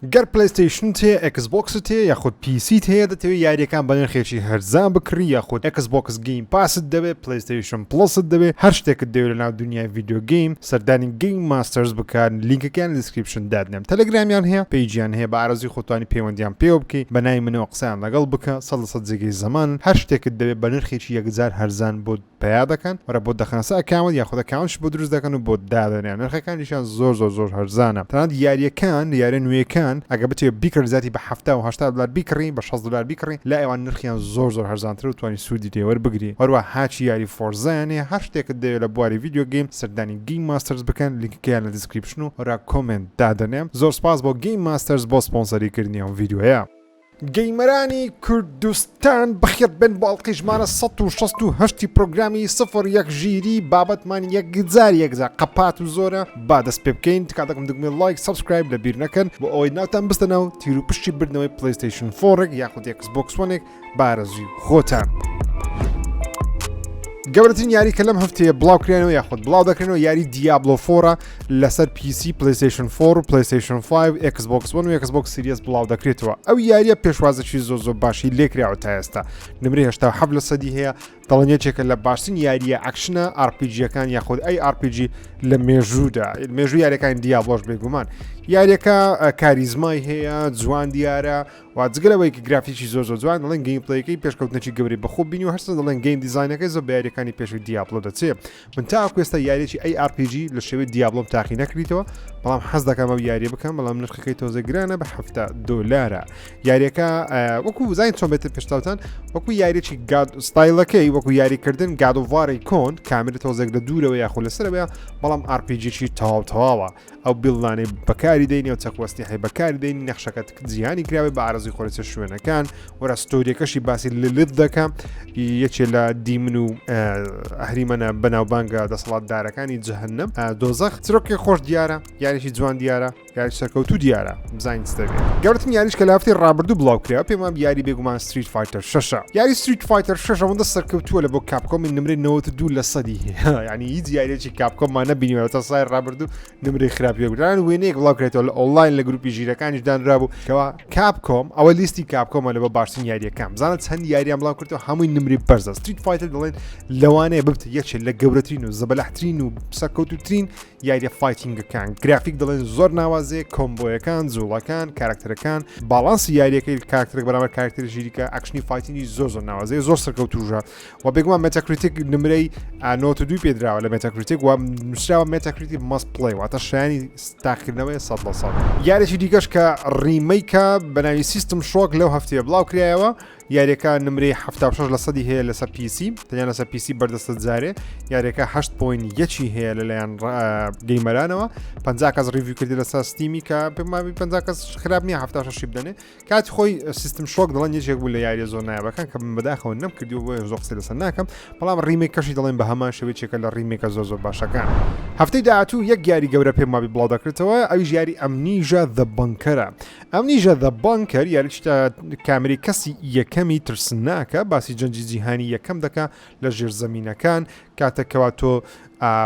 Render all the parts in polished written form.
گەر PlayStation ت هەیە Xbox ت هەیە یاخود PC ت هەیە دەتەوێت یاریەکان بە نرخێکی هەرزان بکڕی یاخود Xbox Game Pass ت دەوێت PlayStation Plus ت دەوێت هەر شتێکت دەوێت لەناو دنیای video game سەردانی Game Masters بکە لینکەکەیان لە description دادنێم تەلەگرامیان هەیە page یان هەیە بە ئارەزوی خۆتوانی پەیوەندیان پێوە بکەی بە ناوی منەوە قسەیان لەگەڵ بکە 100% جێگەی زەمانن هەر شتێکت دەوێت بە نرخێکی یەکجار هەرزان بۆت پەیا دەکەن وەرە بۆت دەخەنە سەر account یاخود account ش بۆ دروست دەکەن و بۆت دادەنێن نرخەکانیشیان زۆر زۆر زۆر هەرزانە تەنانەت یاریەکان یاریە نوێیەکان ئەگەر بتەوێت بیکڕی زیاتی بە 70 و 80 دلار بیکڕی بە 60 دلار بیکڕی لای ئەوان نرخیان زۆر زۆر هەرزانترە و توانی سوودی لێ وەربگری هەروە هاچی یاری Forza یان هەیە هەر شتێکت دەوێت لە بواری video game سەردانی Game Masters بکەن لینکەکەیان لە description و هەرا comment دادەنێم زۆر سپاس بۆ Game Masters بۆ سپۆنسەری کردنی ئەم ڤیدیۆیە. gamer انی کوردستان بەخێر بێن بۆ ئەڵقەی ژمارە 168 پرۆگرامی سفر یەک ژیری بابەتمان یەکجار یەکجار قەپات و زۆرە با دەست پێ بکەین تکا دەکەم دگمەی like subscribe لە بیر نەکەن بۆ ئەوەی ناوتان بستە ناو تیر و پشتی بردنەوەی PlayStation 4 ێک یاخود Xbox One ێک بارەزوی خۆتان. گەورەترین یاری کە لەم هەفتەیە بڵاو کرێنەوە یاخود بڵاو دەکرێنەوە یاری Diablo four ە لەسەر PC PlayStation 4 و PlayStation 5 Xbox One و Xbox Series بڵاو دەکرێتەوە ئەو یاریە پێشوازێکی زۆر زۆر باشی لێکراوە تا ئێستا نمرەی 87 لە سەدی هەیە دەڵێن یەکێکە لە باشترین یاریە action ە RPG یەکان یاخود ARPG لە مێژوودا مێژوو یاریەکانی Diablo ش بێگومان یاریەکە کاریزمای هەیە جوان دیارە و جگە لەوەی کە گرافیکی زۆر زۆر جوان دەڵێن gameplay ەکەی پێشکەوتنێکی گەورەی بەخۆ بینی و هەرچەند دەڵێن game design ەکەی زۆر بە یاریەکانی پێشووی Diablo دەچێ من تاکو ئێستا یاریی ARPG لە شێوەی Diablo م تاقی نەکردیتەوە بەڵام حەز دەکەم ئەو یاریە بکەم بەڵام نرخەکەی تۆزێ گرانە بە 70 دۆلارە یاریەکە وەکو زین چۆن بێتە پێشتاوتان وەکو یاریی God style ەکەی وەکو یاریکردن God of War ی کۆن کامێرە تۆزێک لە دوورەوە یاخۆ لەسەرەوەیە بەڵام RPG ی تەواو تەواوە ئەو build انەی بەکاری دەینی و چەکوەستیحی بەکاری دەینی نەخشەکە جیهانی کراوی بە ئارەزوی خۆرەچە شوێنەکان وەرە story ەکەشی باسی Lilith دەکە یەکێ لە demon و ئەهریمەنە بەناوبانگە دەسەڵاتدارەکانی جەهنم دۆزەخ چرۆکی خۆش دیارە یاریی جوان دیارە یاری سەرکەوتو دیارە بزانین چ دەبێت گەورەترین یاریش کە لە هەفتەی ڕابردوو بڵاو کرا پێم یاری بێگومان Street Fighter شەشە یاری Street Fighter شەش ئەوەندە سەرکەوتووە لە بۆ Capcom ی نمرەی 92 لە سەدی یعنی هیچ یاریێکی Capcom مان نەبینیوە لە سای ڕابردوو نمرەی خراپی وەرگران وێنەیەک بڵاو کرێتەوە لە ئۆنلاین لە گروپی ژیرەکانیش دانرابوو کەوا Capcom ئەوە لیستی Capcom ە لە بۆ باشترین یاریەکان بزانە چەند یاریان بڵاو کردەوە هەمووی نمری بەرزە Street Fighter دەڵێن لەوانەیە ببتە یەکێک لە گەورەترین و زەبەلاحترین و سەرکەوتوترین یاریە fighting ەکان گرافیک دەڵێن زۆر ناوازەیە combo یەکان جوڵەکان کارکتەرەکان باڵانسی یاریەکەی کارکتەرێک بەرامبەر کارکتەری ژیریکە action ی fighting ی زۆر زۆر ناوازەیە زۆر سەرکەوتوژە و بێگومان Metacritic نمرەی 92 پێدراوە لە Metacritic و نووسراوە Metacritic must play واتە شایانی تاقیکردنەوەی 100 لە 100 یاریی دیکەش کە remake ە بە ناوی System Shock لەو هەفتەیە بڵاو کرایەوە یاریەکە نمرەی 76 لە سەدی هەیە لەسەر PC تەنیا لەسەر PC بەردەستە جارێ یاریەکە 8 point یەکی هەیە لەلایەن gamer انەوە 50 کەس review کردی لەسەر Steam ی کە پێماوی 50 کەس خراپ نییە 76 بدەنێ کاتی خۆی System Shock دەڵێن یەکێک بوو لە یاریە زۆر نایابەکان کە من بەداخەوە نەمکردی و بۆیە زۆر قسەی لەسەر ناکەم بەڵام remake ەکەشی دەڵێن بە هەمان شێوەی چێکە لە remake ە زۆر زۆر باشەکان هەفتەی داهاتوو یەک یاری گەورە پێم وابی بڵاو دەکرێتەوە ئەویش یاری Amnesia The Bunker ە Amnesia The Bunker یاریی کامری کەسی یەکەمی ترسناکە باسی جەنگی جیهانی یەکەم دەکا لە ژێرزەمینەکان کاتێک کەوا تۆ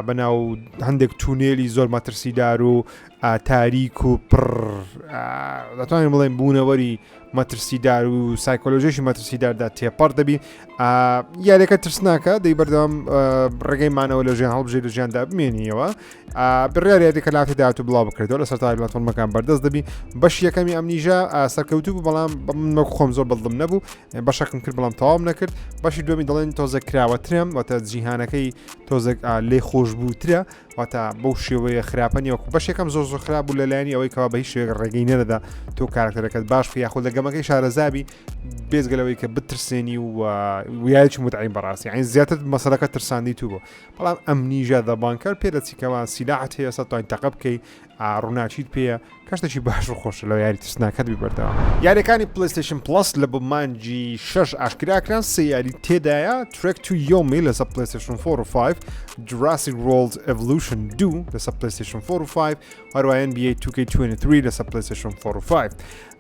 بەناو هەندێک تونێلی زۆر مەترسیدار و تاریک و پڕ دەتوانین بڵێن بوونەوەری مەترسیدار و سایکۆلۆژیشی مەترسیداردا تێپەڕ دەبی یاریەکە ترسناکە دەی بەردەوام ڕێگەی مانەوە لە ژیان هەڵبژێ لە ژیاندا بمێنیەوە بڕیار یاریەکە لاتی داهاتوو بڵاو بکرێتەوە لەسەر تای پلاتفۆرمەکان بەردەست دەبی بەش یەکەمی Amnesia سەرکەوتوو بوو بەڵام من خۆم زۆر بەڵدم نەبوو بەشەکم کرد بەڵام تەواوم نەکرد بەشی دومی دەڵێن تۆزێک کراوەترم واتە جیهانەکەی تۆزێک لێ خۆشببووترە واتە بەو شێوەیە خراپە نیە وەکو بەشێکم زۆر زۆر خراپ بوو لەلایەنی ئەوەی کەوا بە هیچ شێوەیەک ڕێگەی نەدەدا تۆ کارکتەرەکەت باش بکە یاخود لە گەمەکەی شارەزابی بێزگە لەوەی کە بترسێنی و ویایکی متعین بەڕاستی عین زیاتر مەسەلەکە ترساندی تو بوو بەڵام Amnesia The Bunker پێ دەچی کەوا سیلاحت هەیە سە توانین تەقە بکەی ڕووناکیت پێیە کەشتێکی باش و خۆشە لە یاری ترسناکەت بی بەردەوام. یاریەکانی PlayStation Plus لە بۆ مانگی شەش ئاشکرا کران سێ یاری تێدایە Trek to Yomi لەسەر PlayStation 4 و 5 Jurassic World Evolution 2 لەسەر PlayStation 4 و 5 هەروە NBA 2K23 لەسەر PlayStation 4 و 5.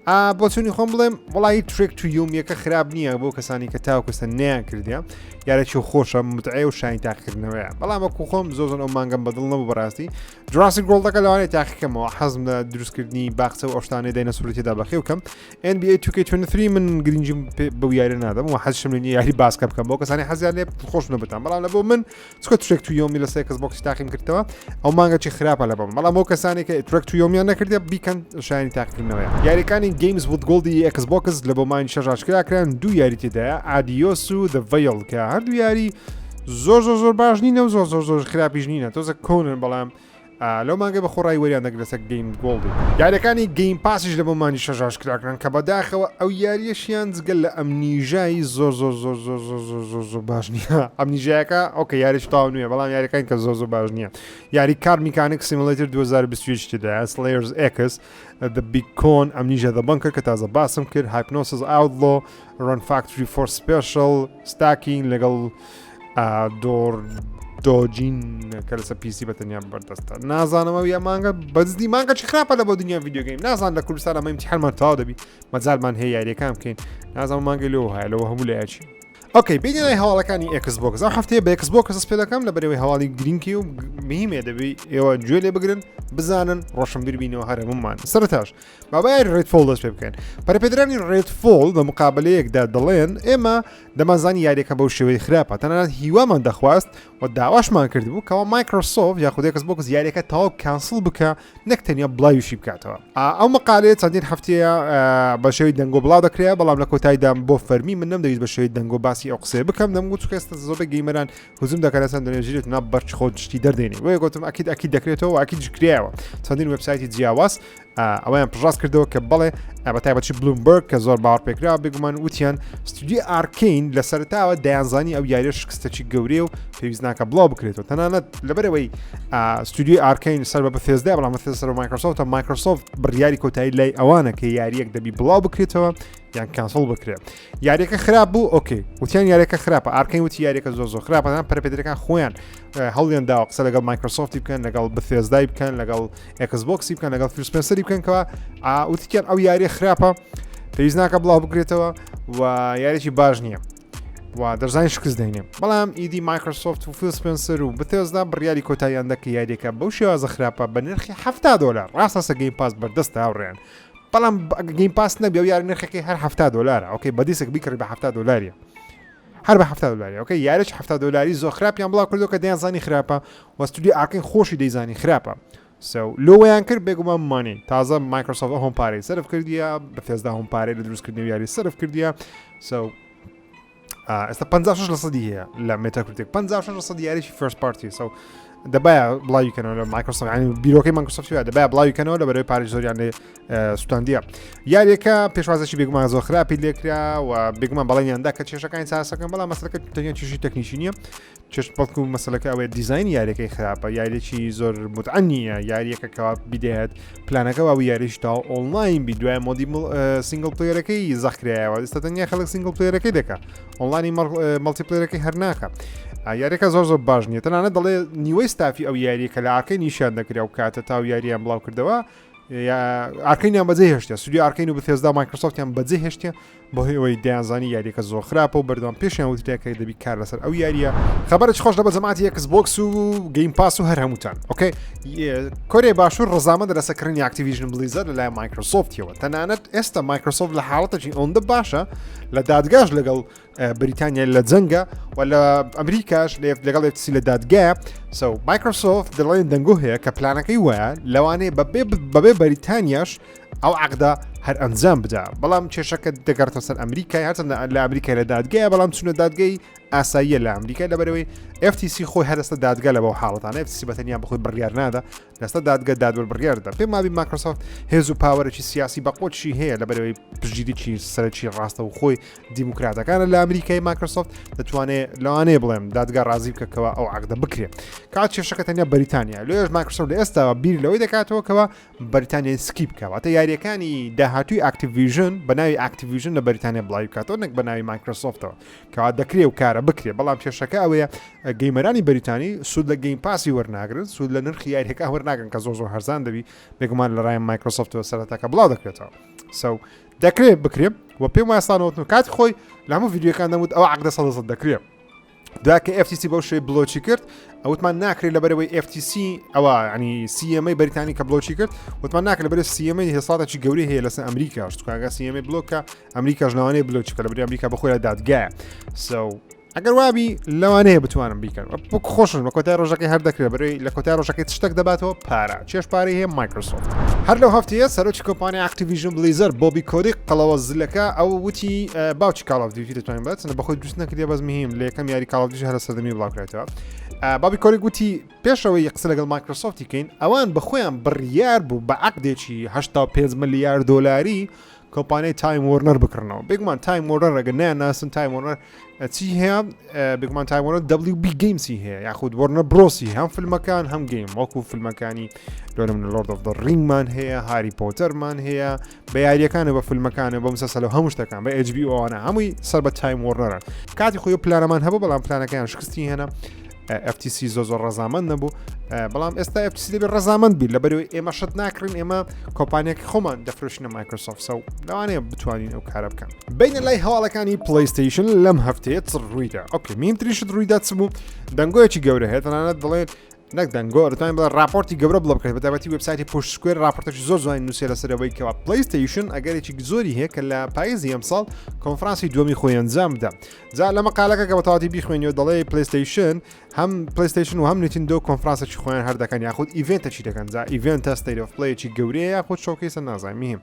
بۆچونی خۆم بڵێم وڵی Trek to Yomi یەکە خراپ نییە بۆ کەسانی کە تاوکوستە نیان کردە یارێکی خۆشە متعەیە و شانی تاقیکردنەوەیە بەڵام وەکو خۆم زۆر زۆر ئەو مانگەم بەدڵ نەبوو بەڕاستی Jurassic World ەکە لەوانەیە تاقیکەمەوە حەزم لە دروستکردنی باخچە و ئەو شتانەی داینەسۆری تێدا بەخێو کەم NBA 2K23 من گرنگیم بەو یاری نادەم و حەزشم لێ نییە یاری باسکە بکەم بۆ کەسانی حەزیان لێ خۆش نەبتان بەڵام لە بۆ من چکە Trek to Yomi لەسەر Xbox ی تاقیم کردەوە ئەو مانگەچی خراپە لە بەم بەڵام بۆ کەسانی کە Trek to Yomi یان نەکردە بیکەن شایانی تاقیکردنەوەیە یاریەکانی Games with Gold ی Xbox لە بۆ مانگی شەش ئاشکرا کران دوو یاری تێدایە Adios و The Veil کە هەردوو یاری زۆر زۆر زۆر باش نینە و زۆر زۆر زۆر خراپیش نینە تۆزە کۆنن بەڵام لەو مانگە بە خۆڕایی وەریان دەگرت لەسەر Game Gold ی. یاریەکانی Game Pass یش لە بۆ مانگی شەش ئاشکراکران کە بەداخەوە ئەو یاریەشیان جگە لە Amnesia ی زۆر زۆر زۆر زۆر زۆر زۆر زۆر زۆر باش نییە Amnesia کە okay یاریش تاو نوێ بەڵام یاریەکان کە زۆر زۆر باش نییە یاری Car Mechanic Simulator 2021 تێدایە Slayers X The Big Con Amnesia The Bunker کە تازە باسم کرد Hypnosis Outlaw Rune Factory 4 Special Stacking لەگەڵ Door Dodging کە لەسەر PC بە تەنیا بەردەستە نازانەوە یا مانگە بەزدی مانگە چی خراپە لە بۆ دنیا video game نازان لە کوردستان ئەمە امتحانمان تەواو دەبی مەجالمان هەیە یاریەکان بکەین نازانم مانگە لەوە هەیە لەوە هەموو لایەکی okay بینی لای هەواڵەکانی Xbox ئەم هەفتەیە بە Xbox دەست پێ دەکەم لە بەرەوەی هەواڵی گرنگی و مهمێ دەبی ئێوە گوێ لێ بگرن بزانن ڕۆشنبیر بینەوە هەرەممان سەرتاش با با یاری Redfall دەست پێ بکەین پەرەپێدرانی Redfall بە مقابلەیەکدا دەڵێن ئێمە دەمانزانی یاریەکە بەو شێوەی خراپە تەنانەت هیوامان دەخواست و داواشمان کردبوو کەوا Microsoft یاخود Xbox یاریەکە تەواو cancel بکە نەک تەنیا بڵاویشی بکاتەوە ئەو مقالەیە چەندین هەفتەیە بە شێوەی دەنگۆ بڵاو دەکرێت بەڵام لە کۆتاییدا بۆ فەرمی من نەمدەویست بە شێوەی دەنگۆ باسی ئەو قسەیە بکەم دەمگوت چونکە ئێستا زۆربەی gamer ان هجوم دەکەنە سەر دەنێژیرێت نا بەرچ خۆت شتی دەردێنی بۆیە گوتم ئەکید ئەکید دەکرێتەوە ئەکید کرایەوە چەندین وبسایتی جیاواز ئەوەیان پشتڕاست کردەوە کە بەڵێ بە تایبەتی Bloomberg کە زۆر باوەڕ پێکرا بێگومان وتیان ستودیۆی Arkane لە سەرتاوە دەیانزانی ئەو یاریە شکستەکی گەورەیە و پێویست ناکە بڵاو بکرێتەوە تەنانەت لەبەرەوەی ستودیۆی Arkane سەر بە Bethesda بەڵام Bethesda سەر Microsoft Microsoft بڕیاری کۆتایی لای ئەوانە کە یاریەک دەبی بڵاو بکرێتەوە یان cancel بکرێت یاریەکە خراپ بوو okay وتیان یاریەکە خراپە Arkane وتی یاریەکە زۆر زۆر خراپە پەرپێدرەکان خۆیان هەڵیان داوە قسە لەگەڵ Microsoft ی بکەن لەگەڵ Bethesda ی بکەن لەگەڵ Xbox ی بکەن لەگەڵ Phil Spencer ی بکەن کەەوە وتیان ئەو یاریە خراپە پێویست ناکە بڵاو بکرێتەوە و یاریی باش نییە و دەرزانی شکست دەینێ بەڵام ئیدی Microsoft و Phil Spencer و Bethesda بڕیاری کۆتاییان دەکە یاریەکە بەو شێوازە خراپە بە نرخی ه دلار ڕاستە Game Pass بەردەستە هاوڕێن بەڵام Game Pass نەبێ و یاری نرخەکەی هەر ه دلارە okay بە دیسک بیکڕی بە ه دلاریە هەر بە 70 دلاریە okay یاریش 70 دلاری زۆر خراپیان بڵاو کردو کە دەیانزانی خراپە وە ستودیۆ Arkane خۆشی دەیزانی خراپە so لۆوەیان کرد بێگومان money تازە Microsoft هەم پارەی سەرف کردیە Bethesda هەم پارەی لە دروستکردنی یاری سەرف کردیە so ئێستا 56 لە سەدی هەیە لە Metacritic 56 لە سەدی یاریی first party so دەبایە بڵاوی کەنەوە لە Microsoft ینی بیرۆکەی Microsoft دەبایە بڵاوی کەنەوە لە بەرەوەی پارەی زۆریان لێ سوتاندیە یاریەکە پێشوازێکی بێگومان زۆر خراپی لێکرا و بێگومان بەڵێنیاندا کە کێشەکانی چارەسەکەن بەڵام مەسەلەکە تەنیا کێشەی تەکنیکی نییە چێش بەڵکو مەسلەکە ئەوەیە دیزایانی یاریەکەی خراپە یاریێکی زۆر متعە نییە یاریەکە کەوا بدەیت پلانەکە وا یاریش تا ئۆنلاین بی دوای mode ی single player ەکەی زەخرایەوە ئێستا تەنیا خەڵک single player ەکەی دەکا online ی multiplayer ەکەی هەر ناکە یاریەکە زۆر زۆر باش نییە تەنانەت دەڵێ نیوەی ستافی ئەو یاریە کە لە Arkane نیشان دەکرا و کاتە تاو یاریان بڵاو کردەوە Arkane یان بەجێ هێشتە ستودیۆ Arkane و Bethesda Microsoft یان بەجێ هێشتە بەهۆی ئەوەی دەیانزانی یاریەکە زۆر خراپە و بەردەوام پێشیان وترێ کە دەبی کار لەسەر ئەو یاریە خەبەرێکی خۆش لە بە جەماعەتی Xbox و Game Pass و هەر هەمووتان okay کۆریای باشوور ڕزامەندە لەسەر کڕینی Activision Blizzard لەلایەن Microsoft یەوە تەنانەت ئێستا Microsoft لە حاڵەتێکی ئەوەندە باشە لە دادگاش لەگەڵ بریتانیا لە جەنگە و لە ئەمریکاش لەگەڵ FTC لە دادگایە so Microsoft دەڵێن دەنگۆ هەیە کە پلانەکەی وایە لەوانەیە بەبێ بەریتانیاش ئەو عقدە هەر ئەنجام بدا بەڵام کێشەکە دەگەڕێتە سەر ئەمریکای هەرچەندە لە ئەمریکای لە دادگایە بەڵام چونە دادگەی ئاساییە لە ئەمریکا لەبەرەوەی FTC خۆی هەرستە دادگا لە بەو حاڵەتانە FTC بەتەنیا بخۆی بڕیار نادا لەسە دادگە دادوەر بڕیاردا پێم وابی Microsoft هێز و power ێکی سیاسی بەقۆچی هەیە لەبەرەوەی پشتگیریی سەرەکی ڕاستە و خۆی دیموکراتەکانە لە ئەمریکای Microsoft دەتوانێت لەوانەیە بڵێم دادگا ڕازی بکەکەوە ئەو عقدە بکرێت کات کێشەکە تەنیا بەریتانیا لێش Microsoft لە ئێستاوە بیر لەوەی دەکاتەوە کەەوە بەریتانیای skip بکە واتە یاریەکانی داهاتوی Activision بە ناوی Activision لە بەریتانیا بڵاوی بکاتەوە نەک بە ناوی Microsoft ەوە کەوا دەکرێ و کارە بکرێ بەڵام کێشەکە ئەوەیە gamer انی بەریتانی سوود لە Game Pass ی وەرناگرن سوود لە نرخی یاریەکە وەرناگرن کە زۆر زۆر هەرزان دەبی بێگومان لە ڕای Microsoft ەوە سەرەتاکە بڵاو دەکرێتەوە. so دەکرێت بکرێ و پێم وایە ساڵ کاتی خۆی لە هەموو ڤیدیۆکان دەموت ئەوە عقدە سەد سەد دەکرێت دوای کە FTC بەو شێ block ی کرد ئەوتمان ناکرێت لەبەرەوەی FTC ئەوە ینی CMA بەریتانی کە block ی کرد وتمان ناکرێت لەبەر CMA هێساتێکی گەورەی هەیە لەسەر ئەمریکا شتکاگە CMA block ە ئەمریکاش لەوانەیە block ی کە لەبەری ئەمریکا بەخۆی لە دادگایە so ئەگەر وابی لەوانەیە بتوانم بیکەن وەک خۆشن بە کۆتای ڕۆژەکەی هەر دەکرێت بەرەی لە کۆتای ڕۆژەکەی شتێک دەباتەوە پارە چێش پارەی هەیە مایکرۆسۆفت هەر لەو هەفتەیە سەرۆکی کۆمپانیا ئەکتیڤیژن بلیزەر بۆبی کۆتیک قەڵەوە زلەکە ئەو وتی باوکی کاڵ ئۆف دیوتی دەتوانین بڵێت چەندە بەخۆی دروست نەکردیە بەس مهم لە یەکەم یاری کاڵ ئۆف دیوتی هەر لە سەردەمی بڵاوکرایەوە بابی کۆتیک وتی پێشەوەی قسە لەگەڵ مایکرۆسۆفتی کەین ئەوان بەخۆیان بڕیار بوو بە عقدێکی 85 ملیار دۆلاری کۆمپانیای تایم وۆرنەر بکڕنەوە بێگومان تایم وۆرنەر ئەگەر نیان ناسن تایم وۆرنەر چی هەیە بێگومان تایم وۆرنەر WB Games ی هەیە یاخود وۆرنەر برۆسی هەم فیلمەکان هەم game وەکو فیلمەکانی لۆ نمونە لۆرد ئۆف دە ڕینگمان هەیە هاری پۆتەرمان هەیە بە یاریەکان و بە فیلمەکان و بە مسەسەل و هەموو شتەکان بە HBO ئەوانە هەمووی سەر بە تایم وۆرنەرە کاتی خۆی پلانەمان هەبوو بەڵام پلانەکەیان شکستی هێنا FTC زۆر زۆر ڕەزامەند نەبوو بەڵام ئێستا FTC دەبێت ڕەزامەند بی لەبەرەوەی ئێمە شت ناکڕین ئێمە کۆمپانیەکی خۆمان دەفرۆشینە مایکرۆسۆفت so لەوانەیە بتوانین ئەو کارە بکەن بینە لای هەواڵەکانی پلیستیشن لەم هەفتەیە چ ڕوویدا okay مهمترین شت ڕوویدا چ بوو دەنگۆیەکی گەورە هەیە تەنانەت دەڵێن نەک دەنگۆ دەتوانین بڵێ راپۆرتی گەورە بڵاو بکرێت بەتایبەتی وێبسایتی پوش سکوێر راپۆرتێکی زۆر جوانی نووسێ لەسەر ئەوەی کەوا پلیستیشن ئەگەرێکی زۆری هەیە کە لە پاییزی ئەمساڵ کۆنفرانسی دووەمی خۆی ئەنجام بدا جا لە مەقالەکە کە بەتەواتی بیخوێنیەوە دەڵێ پلیستیشن هەم پلیستیشن و هەم نیتندۆ کۆنفرانسێکی خۆیان هەر دەکەن یاخود event ەکی دەکەن جا event ە ستەیت ئۆف پلەیەکی گەورەیە یاخود showcase ە نازانم مهم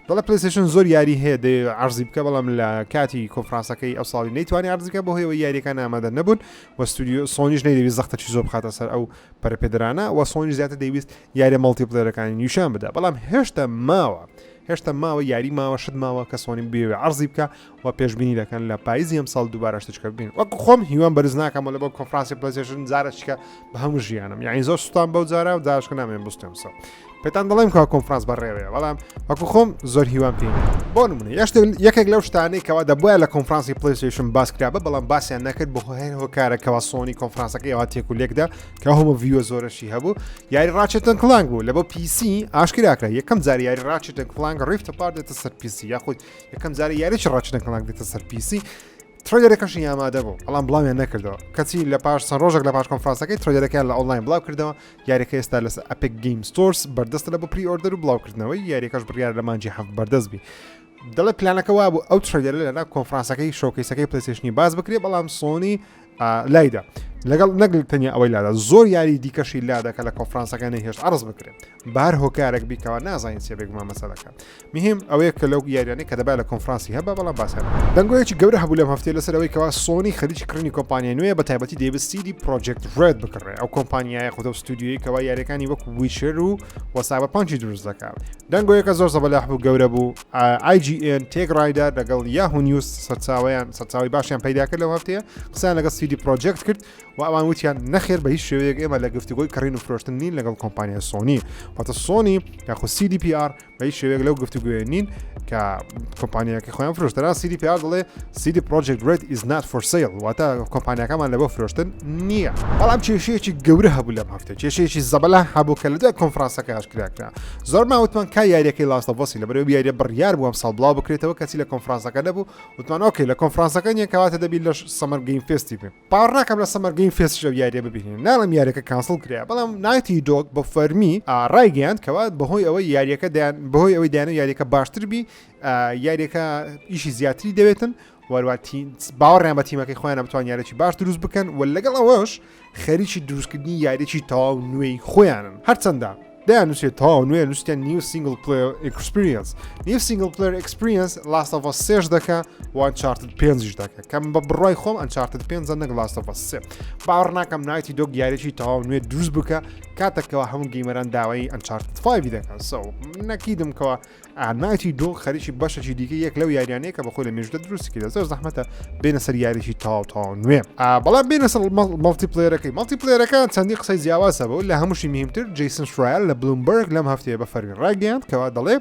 دەڵێ پلیستیشن زۆر یاری هەیە دەیەوێت عەرزی بکە بەڵام لە کاتی کۆنفرانسەکەی ئەو ساڵی نەیتوانی عەرزی بکە بەهۆی یاریەکان ئامادە نەبوون و ستودیۆ سۆنیش نەیدەویست زەختەکی زۆر بخاتە سەر ئەو پەرەپێدرانە و سۆنیش زیاتر دەیویست یاریە multiplayer ەکانی نیشان بدا بەڵام هێشتا ماوە هێشتا ماوە یاری ماوە شت ماوە کە سۆنی بێوێ عەرزی بکە و پێشبینی دەکەن لە پاییزی ئەم ساڵ دووبارە شتێکە ببین وەک خۆم هیوام بەرز ناکەم لە بۆ کۆنفرانسی پلەیستەیشن جارێکە بە هەموو ژیانم یعنی زۆر سوستان بەو جارە و جارشکە نامێن بستێم سە پێتان دەڵێم کە کۆنفرانس بەڕێوەیە بەڵام وەکو خۆم زۆر هیوام پێ بۆ نمونە یەشتێک یەکێک لەو شتانەی کەوا دەبواە لە کۆنفرانسی پلیستیشن باس کرابە بەڵام باسیان نەکرد بۆ هەر هۆکارەکەەوە سۆنی کۆنفرانسەکەی ئەوە تێک و لێکدا کە هەموو view ە زۆرەشی هەبوو یاری ڕاچێتن کلانگ بوو لە بۆ PC ئاشکراکرا یەکەم جار یاری ڕاچێتن کلانگ ڕیفت پار دێتە سەر PC یاخود یەکەم جار یاریی ڕاچێتن کلانگ دێتە سەر PC trailer ەکەشی ئامادە بوو بەڵام بڵاویان نەکردەوە کەچی لە پاش چەند ڕۆژێک لە پاش کۆنفرانسەکەی trailer ەکەیان لە ئۆنلاین بڵاو کردەوە یاریەکە ئێستا لەسەر ئەپێک گەیم ستۆرس بەردەستە لە بۆ pre order و بڵاوکردنەوەی یاریەکەش بڕیار لە مانگی حەفت بەردەست بی دەڵێ پلانەکە وابوو ئەو trailer ە لەنا کۆنفرانسەکەی showcase ەکەی پلیستیشنی باس بکرێ بەڵام سۆنی لایدا لەگەڵ نەگل تەنیا ئەوەی لادا زۆر یاری دیکەشی لادا کە لە کۆنفرانسەکە نەهێشت عرض بکرێت بار هۆکارێک بیکەوە نازانین چێ بێگومان مەسەلەکە مهم ئەوەیە کە لەو یاریانەی کە دەبا لە کۆنفرانسی هەبا بەڵام باسیان دەنگۆیەکی گەورە هەبوو لەم هەفتەیە لەسەر ئەوەی کەوا سۆنی خەریکی کڕینی کۆمپانیای نوێیە بە تایبەتی دەیەوێت سیدی پرۆجێکت ڕێد بکڕێ ئەو کۆمپانیایە خودە و ستودیۆی کەوا یاریەکانی وەکو ویچەر و و سایبەرپانکی دروست دەکات دەنگۆیەکە زۆر زەبەلاح بوو گەورە بوو IGN تێک ڕایدار لەگەڵ یاهو نیوز سەرچاوەیان سەرچاوی باشیان پەیدا کرد لەو هەفتەیە قسەیان لەگەڵ سیدی پرۆجێکت کرد و ئەوان وتیان نەخێر بە هیچ شێوەیەک ئێمە لە گفتوگۆی کڕین و فرۆشتن نین لەگەڵ کۆمپانیای سۆنی واتە سۆنی یاخود CDPR بە هیچ شێوەیەک لەو گفتوگۆیە نین کە کۆمپانیاکە خۆیان فرۆشترا CDPR دەڵێ CD Projekt Red is not for sale واتە کۆمپانیاکەمان لە بۆ فرۆشتن نییە بەڵام کێشەیەکی گەورە هەبوو لەم هەفتە کێشەیەکی زەبەلا هەبوو کە لە دوای کۆنفرانسەکە ئاشکرا کرا زۆر ماوتمان کا یاریەکەی لاست ئۆف ئەسی لەبەرەوە یاریە بڕیار بوو ئەم ساڵ بڵاو بکرێتەوە کەچی لە کۆنفرانسەکە نەبوو وتمان okay لە کۆنفرانسەکە نیە کەواتە دەبی لە سەمەر گەیم فێستی بێ باوەڕ ناکەم لە سەمەر گەیم فێستیش ئەو یاریە ببینین ناڵێم یاریەکە cancel کرا بەڵام نایتی دۆگ بە فەرمی ڕایگەیاند کەوا بەهۆی ئەوەی یاریەکە دەیان بەهۆی ئەوەی دەیانەوێت یاریەکە باشتر بی یاریەکە ئیشی زیاتری دەوێتن وەروە باوەڕیان بە تیمەکەی خۆیان بتوان یاریی باش دروست بکەن و لەگەڵ ئەوەش خەریکی دروستکردنی یاریی تەواو نوێی خۆیانن هەرچەندە دەیان نووسێت تەواو نوێ نووسیان new single player experience new single player experience لاست ئۆف ئەس سێش دەکا و ئەنچارتد پێنجیش دەکا کەم بە بڕای خۆم ئەنچارتد پێنجە نەک لاست ئۆف ئەس سێ باوەڕ ناکەم نایتی دۆگ یاریی تەواو نوێ دروست بکە کاتێکەوە هەموو gamer ان داوای ئەنچارتد 5 دەکەن so نەکیدم کەەوە نایتی دۆگ خەریکی بەشێکی دیکە یەک لەو یاریانەیە کە بەخۆی لە مێژودا دروستی کردە زۆر زەحمەتە بێنە سەر یاریی تەواو تەواو نوێ بەڵام بێنە سەر multiplayer ەکەی multiplayer ەکە چەندی قسەی جیاواز هەبوو لە هەمووشی مهمتر جیسن شرایەر لە بلومبەرگ لەم هەفتەیە بە فەرمی ڕاگەیاند کەوا دەڵێ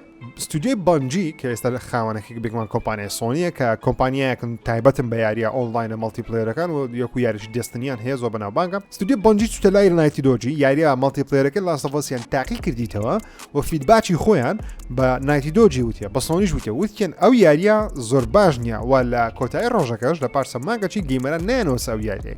ستودیۆی بەنجی کە ئێستا لە خاوەنەکەی بێگومان کۆمپانیای سۆنیە کە کۆمپانیایەکن تایبەتن بە یاریە ئۆنلاینە multiplayer ەکان و یەکو یاریی دێستنیان هەیە زۆر بەناوبانگە ستودیۆ بەنجی چوتە لای نایتی دۆجی یاریە multiplayer ەکە Last of Us یان تاقی کردیتەوە و feedback ی خۆیان بە Naughty Dog ی وتە بە سۆنیش وتە وتیان ئەو یاریە زۆر باش نییە و لە کۆتایی ڕۆژەکەش لە پارسە ماگەچی gamer ان نانۆسە ئەو یاریە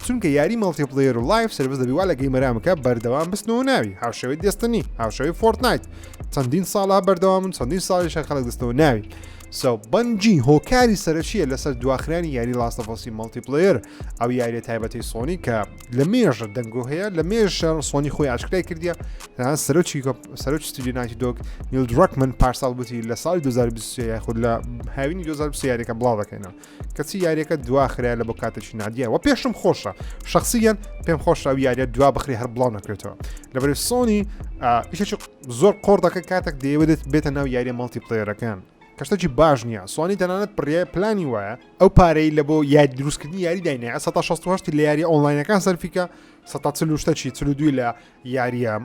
چونکە یاری multiplayer و live service دەبی وا لە gamer ان بکە بەردەوام بستنەوە ناوی هاوشێوەی Destiny هاوشێوەی Fortnite چەندین ساڵە بەردەوامن چەندین ساڵیشە خەڵک دەستەوە ناوی so Bungie هۆکاری سەرەکیە لەسەر دواخرانی یاری Last of Us ی multiplayer ئەو یاریە تایبەتی سۆنی کە لە مێژە دەنگۆ هەیە لە مێژە سۆنی خۆی ئاشکرای کردیە سەرۆکی سەرۆکی ستودیو Naughty Dog Neil Druckmann پارساڵ بوتی لە ساڵی 2023 یاخود لە هاوینی 2023 یاریەکە بڵاو دەکەینەوە کەچی یاریەکە دواخرا لە بۆ کاتێکی نادیە و پێشم خۆشە شخصیان پێم خۆشە ئەو یاریە دوا بخری هەر بڵاو نەکرێتەوە لەبەر سۆنی ئیشێکی زۆر قۆڕ دەکە کاتێک دەیەوێت بێتە ناو یاریە multiplayer ەکان کە شتێکی باش نییە سۆنی تەنانەت پڕیە پلانی وایە ئەو پارەی لە بۆ یاری دروستکردنی یاری داینایە 168 لە یاری ئۆنلاینەکان سەرفیکە 140 شتەکی 42 لە یاریە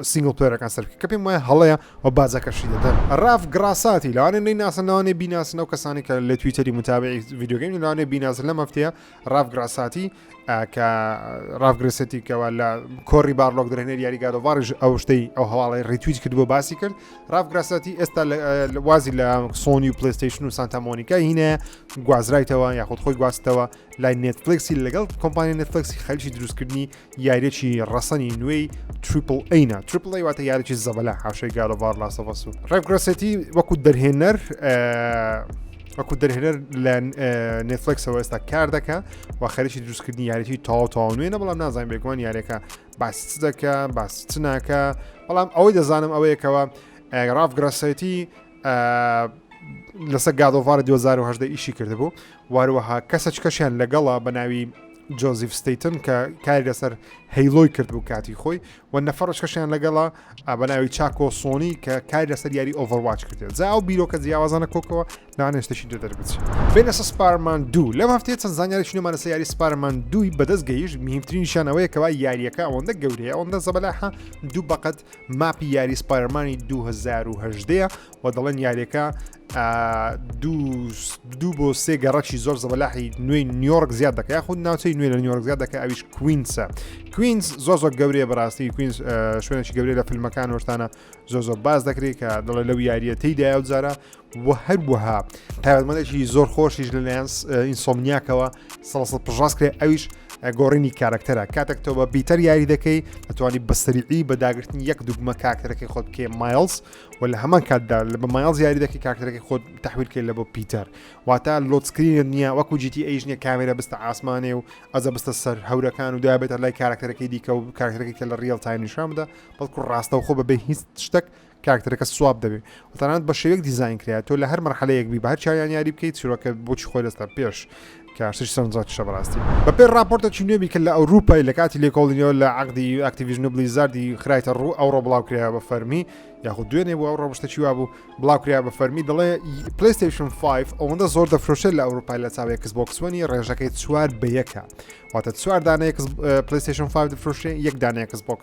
single player ەکان سەرفی کە پێم وایە هەڵەیە و باجەکەشی دەدەن Ralph Grassetti لەوانێ نەیناسن لەوانێ بیناسن ئەو کەسانی کە لە تویتەری متابعی video game لەوانێ بیناسن لەم هەفتەیە Ralph Grassetti کە Ralph Grassetti کەەوە لە Cory Barlog دەرهێنەر یاری God of War یش ئەو شتەی ئەو هەواڵی retweet کرد بۆ باسی کرد Ralph Grassetti ئێستا وازی لە سۆنی و PlayStation و Santa Monica هینە گوازرایتەوە یاخود خۆی گواستەوە لای Netflix ی لەگەڵ کۆمپانیا Netflix ی خەریکی دروستکردنی یاریێکی ڕەسەنی نوێی triple A نا triple A واتە یاریی زەبەلا حاشەی God of War Last of Us و Ralph Grassetti وەکو دەرهێنەر وەکو دەرهێنەر لە Netflix ەوە ئێستا کار دەکە و خەریکی دروستکردنی یاریی تاو تاو نوێنە بەڵام نازانین بێگومان یاریەکە باس چ دەکە باس چ ناکە بەڵام ئەوەی دەزانم ئەوەیەکەوە Ralph Grassetti لەسەر God of War 2010 ئیشی کردبوو واروەها کەسەچکەشیان لەگەڵە بە ناوی Joseph Staten کە کاری لەسەر Halo ی کردبوو کاتی خۆی و نەفەڕشکەشیان لەگەڵە بە ناوی Chacko Sonny کە کاری لەسەر یاری Overwatch کردێت جا ئەو بیرۆکە جیاوازانە کۆکەوە لەوانەیە شتێکی دوێ دەربچێت بێنە سەر Spider-Man دوو لەم هەفتەیە چەند زانیاری نوێمان لەسەر یاری Spider-Man دووی بەدەست گەیشت مهمترینیشیان ئەوەیە کەوا یاریەکە ئەوەندە گەورەیە ئەوەندە زەبەلاحە دوو بەقەد map ی یاری Spider-Man ی 2010 و دەڵێن یاریەکە دوو بۆ سێ گەڕەکی زۆر زەبەلاحی نوێی نیویۆرک زیاد دەکە یاخود ناوچەی نوێ لە نیویۆرک زیاد دەکە ئەویش Queens ە. Queens زۆر زۆر گەورەیە بەڕاستی Queens شوێنێکی گەورەیە لە فیلمەکان وەشتانە زۆر زۆر باز دەکرێت کە دەڵێ لەو یاریە تێیدایە و جارە و هەروەها تایبەتمەندێکی زۆر خۆشیش لەلایەن Insomniac ەوە سەڵسە پژاست کرێ ئەویش گۆڕینی کارکتەرە کاتێک تۆ بە Peter یاری دەکەی دەتوانی بە سەریعی بە داگرتنی یەک دوگمە کاکتەرەکەی خۆت بکەی Miles و لە هەمان کاتدا لە بە Miles یاری دەکەی کاکتەرەکەی خۆت تحویل کەی لە بۆ Peter واتە load screen ت نییە وەکو GTA یش نییە کامێرا بستە ئاسمانێ و ئەزە بستە سەر هەورەکان و دوای بێتە لای کارکتەرەکەی دیکە و کارکتەرەکەی کە لە real time نیشان بدە بەڵکو ڕاستەوخۆ بەبێ هیچ شتێک کارکتەرەکە swap دەبێ و تەنانەت بە شێوەیەک دیزاین کرایە تۆ لە هەر مەرحەلەیەک بی بە هەر چاویان یاری بکەیت چیرۆکە بۆچی خۆی دەستە پێش کە شتێکی سەرنجڕاکیشە بەڕاستی بەپێی ڕاپۆرتێکی نوێ بی کە لە ئەوروپای لە کاتی لێکۆڵینەوە لە عەقدی Activision و Blizzard ی خرایتە ڕوو ئەوڕۆ بڵاو کرایە بە فەرمی یاخود دوێنێ بوو ئەوڕۆ شتێکی وا بوو بڵاو کرا بە فەرمی دەڵێ PlayStation 5 ئەوەندە زۆر دەفرۆشێت لە ئەوروپای لە چاوی Xbox One ی ڕێژەکەی چوار بە یەکە واتە چوار دانە PlayStation 5 دەفرۆشێ یەک دانە Xbox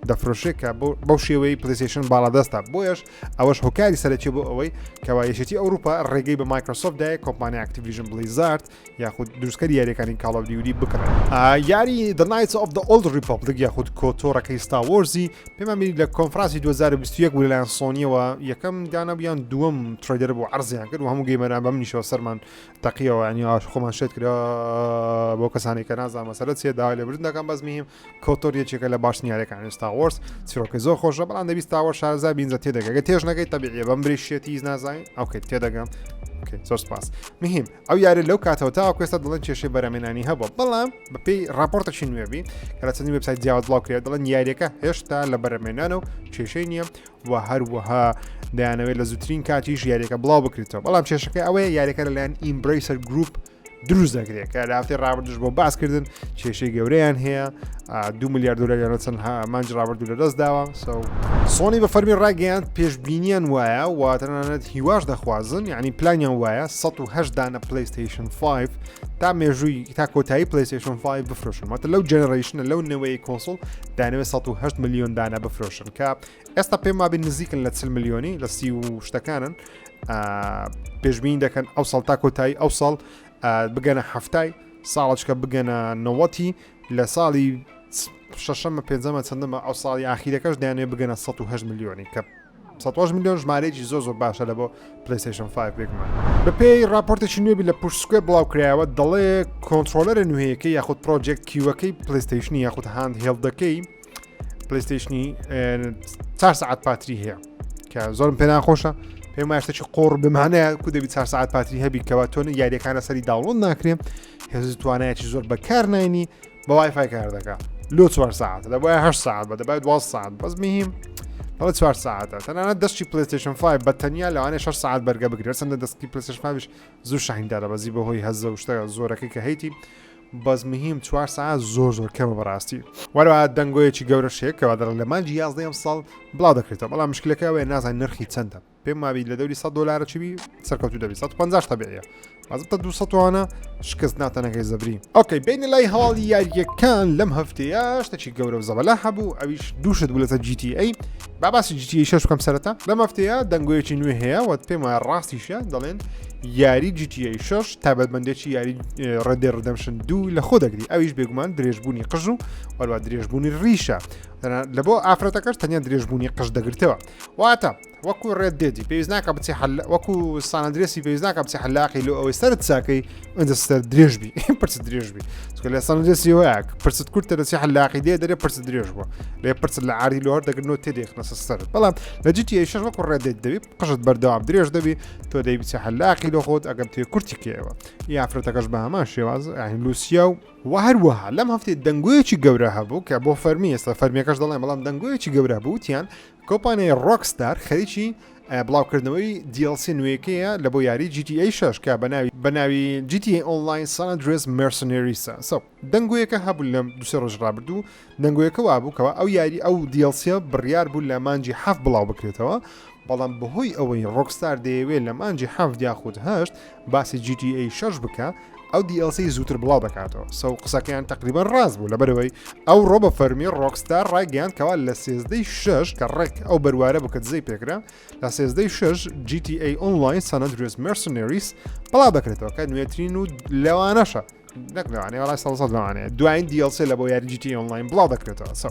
دەفرۆشێ کە بەو شێوەی PlayStation باڵادەستە بۆیەش ئەوەش هۆکاری سەرەکی بۆ ئەوەی کەوا یەکێتی ئەوروپا ڕێگەی بە Microsoft دایە کۆمپانیا Activision Blizzard یاخود دروستکەری یاریەکانی Call of Duty بکڕێت. یاری The Knights of the Old Republic یاخود KOTOR ەکەی Star Wars ی پێمان بینی لە کۆنفرانسی 2021 بوو لەلایەن سۆنیەوە یەکەم دانە بیان دووەم trailer بوو عرضیان کرد و هەموو gamer ان بەم نیشەوە سەرمان تەقیەوە ینی ئاش خۆمان شێت کرا بۆ کەسانی کە نازانم مەسەلە چیە داوای لێبوردن دەکەم بەس مهم KOTOR یەکێکە لە باشترین یاریەکانی Star Wars چیرۆکەی زۆر خۆشە بەڵام دەبی Star Wars شارەزا بینزە تێدەگە گە تێش نەگەی تەبیعیە بەم بری شێتی هیچ نازانین okay تێدەگەم okay زۆر سپاس مهم ئەو یاری لەو کاتەوە تاوەکو ئێستا دەڵێن کێشەی بەرەمێنانی هەبووە بەڵام بەپێی راپۆرتێکی نوێبی کە لە چەندین وبسایت جیاواز بڵاو کرێت دەڵێن یاریەکە هێشتا لە بەرەمێنانە و کێشەی نییە و هەروەها دەیانەوێت لە زووترین کاتیش یاریەکە بڵاو بکرێتەوە بەڵام کێشەکە ئەوەیە یاریەکە لەلایەن Embracer Group دروست دەکرێت کە لە هەفتەی ڕابردوش بۆ باسکردن کێشەی گەورەیان هەیە دو میلیارد دلاریان لە چەند مانگی ڕابردوو لەدەست داوە سۆنی بە فەرمی ڕاگەیاند پێشبینیان وایە و تەنانەت هیواش دەخوازن یعنی پلانیان وایە 108 دانە PlayStation 5 تا مێژووی تا کۆتایی PlayStation 5 بفرۆشن واتە لەو generation ە لەو نەوەی console دانەوێت 108 میلیۆن دانە بفرۆشن کە ئێستا پێم وابێ نزیکن لە 40 میلیۆنی لە سی و شتەکانن پێشبینی دەکەن ئەو ساڵ تا کۆتایی ئەو ساڵ بگەنە هەفتای ساڵچکە بگەنە نەوەتی لە ساڵی شەشەمە پێنجەمە چەندەمە ئەو ساڵی ئاخیرەکەش دەیانەوێت بگەنە 108 ملیۆنی کە 108 ملیۆن ژمارەیەکی زۆر زۆر باشە لە بۆ PlayStation 5 بێگومان. بەپێی راپۆرتێکی نوێبی لە Push Square بڵاو کرایەوە دەڵێ controller ە نوێیەکەی یاخود Project Q ەکەی PlayStation ی یاخود handheld ەکەی PlayStation ی 4 سعات پاتری هەیە کە زۆرم پێ ناخۆشە پێم وایە شتێکی قۆڕ بمانەیە کو دەبی 4 سعات پاتری هەبی کەوا تۆ یاریەکانە سەری download ناکرێ هێز توانایەکی زۆر بەکار ناینی بە وایفای کار دەکا لۆ چوار ساعت دەبایە هەشت ساعت بە دەبای 12 ساعت بەس مهم بەڵێ چوار ساعتە تەنانەت دەستی PlayStation 5 بە تەنیا لەوانەیە 6 ساعت بەرگە بگرێت چەندە دەستی PlayStation 5 زوو شەحین دادەبەزی بەهۆی هەزە و شتە زۆرەکەی کە هەیتی بەس مهم چوار ساعت زۆر زۆر کەمە بەڕاستی وەروە دەنگۆیەکی گەورە شەیە کەوا دەڵێن لە مانگی 11 ئەم ساڵ بڵاو دەکرێتەوە بەڵام مشکلەکە ئەوەیە نازانین نرخی چەندە پێم وابی لە دەوری 100 دلارە چی سەرکەوتو دەبی 150 تەبیعە بازتە 200 وانە شکست ناتەنەکەی زەبری okay بینە لای هەواڵی یاریەکان لەم هەفتەیە شتێکی گەورە و زەبەلا هەبوو ئەویش دووشت بوو لەسەر GTA با باسی GTA 6 بکەم سەرەتا لەم هەفتەیە دەنگۆیەکی نوێ هەیە وە پێم وایە ڕاستیشە دەڵێن یاری GTA 6 تایبەتمەندێکی یاری Red Dead Redemption دوو لە خۆ دەگری ئەویش بێگومان درێژبوونی قژ و وەروە درێژبوونی ڕیشە لە بۆ ئافرەتەکەش تەنیا درێژبوونی قژ دەگرتەوە واتە وەکو Red Dead ی پێویست ناکە بچی حل وەکو San Andreas ی پێویست ناکە بچی حلاقی لۆ ئەوەی سەرت چاکەی ئەنجە سەر درێژ بی پرس درێژ بی چونکە لە San Andreas ی وایە پرست کورتە دەچی حلاقی دێ دەرێ پرس درێژ بووە لێ پرس لە عاری لۆ دەگرن و تێ دێخنە سەرت بەڵام لە GTA شەش وەکو Red Dead دەبی قژت بەردەوام درێژ دەبی تۆ دەی بچی حلاقی لۆ خۆت ئەگەم تێ کورتی کەیەوە یافرەتەکەش بە هەمان شێواز یعنی لوسیا و وە هەروەها لەم هەفتەی دەنگۆیەکی گەورە هەبوو کە بۆ فەرمی ئێستا فەرمیەکەش دەڵێن بەڵام دەنگۆیەکی گەورە بوو وتیان کۆمپانیای Rockstar خەریکی بڵاوکردنەوەی DLC نوێیەکەیە لە بۆ یاری GTA 6 کە بە ناوی بە ناوی GTA Online San Andreas Mercenaries ە so دەنگۆیەکە هەبوو لەم دوسێ ڕۆژ ڕابردوو دەنگۆیەکە وابوو کەوا ئەو یاری ئەو DLC بڕیار بوو لە مانگی حەفت بڵاو بکرێتەوە بەڵام بەهۆی ئەوەی Rockstar دەیەوێت لە مانگی حەفت یاخود هەشت باسی GTA 6 بکە ئەو DLC زووتر بڵاو دەکاتەوە so قسەکەیان تقریبان ڕاست بوو لەبەرەوەی ئەو ڕۆ بە فەرمی Rockstar ڕایگەیان کەوا لە سێزدەی شەش کە ڕێک ئەو بەروارە بوو کە دزەی پێکرا لە سێزدەی شەش GTA Online San Andreas Mercenaries بڵاو دەکرێتەوە کە نوێترین و لەوانەشە نەک لەوانەیە وەڵای سەد سەد لەوانەیە دوایین DLC لە بۆ یاری GTA Online بڵاو دەکرێتەوە so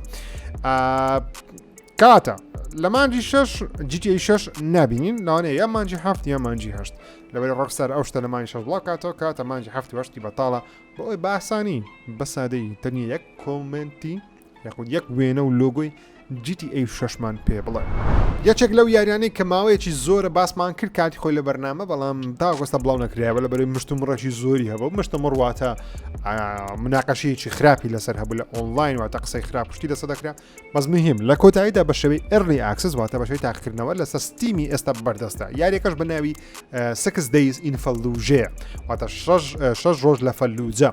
کاتە لە مانگی شەش GTA 6 نبینین لەوانەیە یا مانگی هەفت یا مانگی هەشت لەبەری Rockstar ئەو شتە لە مانگی شەش بڵاو کاتەوە کاتە مانگی هەفت و هەشتی بەتاڵە بۆ ئەوەی بە ئاسانی بە سادەیی تەنیا یەک comment ی یاخود یەک وێنە و لۆگۆی GTA 6مان پێ بڵێ. یەکێک لەو یاریانەی کە ماوەیەکی زۆرە باسمان کرد کاتی خۆی لە بەرنامە بەڵام تاوەکو ئێستا بڵاو نەکرایەوە لە بەرەی مشتومڕێکی زۆری هەبوو مشتومڕ واتە مناقەشەیەکی خراپی لەسەر هەبوو لە ئۆنلاین واتە قسەی خراپ شتی لەسەر دەکرا بەس مهم لە کۆتاییدا بە شێوەی early access واتە بە شێوەی تاقیکردنەوە لەسەر Steam ی ئێستا بەردەستە یاریەکەش بە ناوی Six Days in Fallujah واتە شەش ڕۆژ لە فەلوجە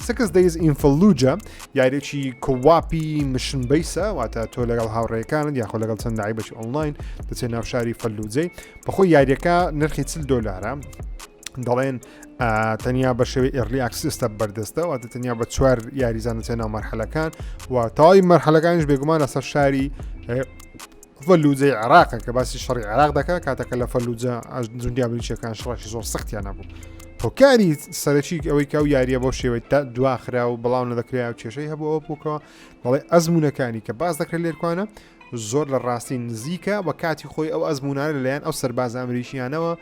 Six Days in Fallujah یاریێکی co-op ی mission base ە واتە تۆ لەگەڵ هاوڕێکانت یاخۆ لەگەڵ چەند لعیبەکی ئۆنلاین دەچێت ناو شاری فەلوجەی بەخۆی یاریەکە نرخی 40 دۆلارە دەڵێن تەنیا بە شێوەی early access ە بەردەستە واتە تەنیا بە چوار یاریزان دەچێت ناو مەرحەلەکان و تەواوی مەرحەلەکانیش بێگومان لەسەر شاری فەلوجەی عێراقە کە باسی شەڕی عێراق دەکات کاتەکە لە فەلوجە جوندی ئەمریکیەکان شڕێکی زۆر سەختیان نەبوو هۆکاری سەرەکی ئەوەی کە ئەو یاریە بۆ شێوەی تا دواخرا و بەڵاو نەدەکرا و کێشەی هەبوو ئەوە بووکەوە بەڵێ ئەزمونونەکانی کە باس دەکرێت لێرکوانە زۆر لە ڕاستی نزیکە و کاتی خۆی ئەو ئەزمونانە لەلایەن ئەو سەربازە ئەمریکیانەوە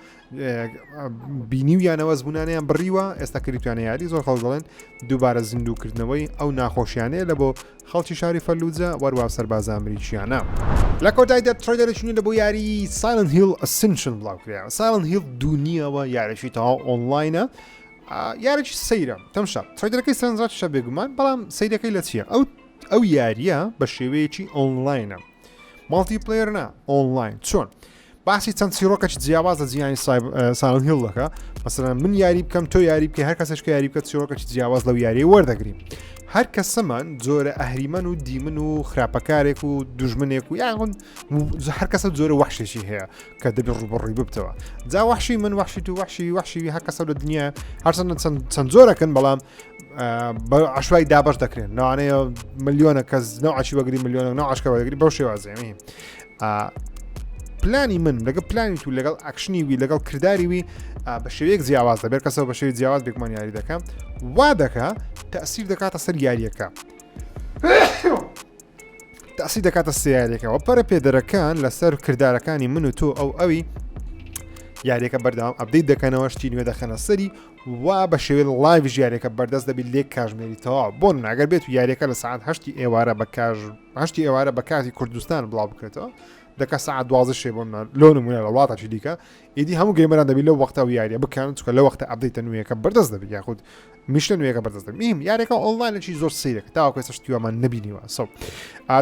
بینیویانەوە ئەزمونانیان بڕیوە ئێستا کردویانە یاری زۆر خەڵک دەڵێن دووبارە زیندووکردنەوەی ئەو ناخۆشیانەیە لە بۆ خەڵکی شاری فەلوجە وەروا سەربازە ئەمریکیانە. لە کۆتاییدا trailer ێکی نوێ لە بۆ یاری Silent Hill Ascension بڵاوکرایەوە Silent Hill دوو نییەوە یارێکی تەواو ئۆنلاینە یارێکی سەیرە تەمشا trailer ەکەی سەرنجڕاکیشە بێگومان بەڵام سەیرەکەی لە چییە ئەو ئەو یاریە بە شێوەیەکی ئۆنلاینە multiplayer نا ئۆنلاین چۆن باسی چەند چیرۆکەکی جیاواز لە جیهانی Silent Hill دەکا مەسەلەن من یاری بکەم تۆ یاری بکە هەر کەسێک کە یاری بکە چیرۆکەکی جیاواز لەو یاری وەردەگرین هەر کەسەمان جۆرە ئەهریمەن و demon و خراپەکارێک و دوژمنێک و یاخون هەر کەسە جۆرە وەحشێکی هەیە کە دەبێت ڕوبەڕووی ببتەوە جا وەحشی من وەحشی تو وەحشی وەحشی هەر کەسە لە دنیا هەرچەندە چەند چەند جۆرەکەن بەڵام بە عشوای دابش دەکرێن لەوانەیە ملیۆنە کەس نەوعشی وەگری ملیۆنە نەوعشکە وەگری بەو شێوازێ پلانی من لەگە پلانی تو لەگەڵ ئەکشنی وی لەگەڵ کردداری وی بە شێوەیەک جیاواز دەبێت کەسەوە بە شێوی جیاواز بێکمان یاری دەکەم وا دەکا تەسیر دەکاتە سەر یاریەکە. تاسی دەکاتە سیارێکەوە پەرە پێدەرەکان لەسەر کردارەکانی من و تۆ ئەو ئەوی یاریەکە بەردەوام update دەکەنەوە شتی نوێ دەخەنە سەری و بە شێوەی live یاریەکە بەردەست دەبیت لێک کاژمێری تەواو بۆن ئەگەر بێت و یاریەکە لە سعات هەشتی ئێوارە بە کاژ هەشتی ئێوارە بە کاتی کوردستان بڵاو بکرێتەوە دەکە سعات 12 شێ بۆ لۆ نمونە لە وڵاتەکی دیکە ئیدی هەموو gamer ان دەبی لەو وەختە و یاریە بکەن چکە لە وەختە update ە نوێیەکە بەردەست دەبی یاخود mission ە نوێیەکە بەردەست دەبی میم یاریەکە ئۆنلاینێکی زۆر سەیرەکە تاوەکو ئێستا شتی وامان نەبینیوە so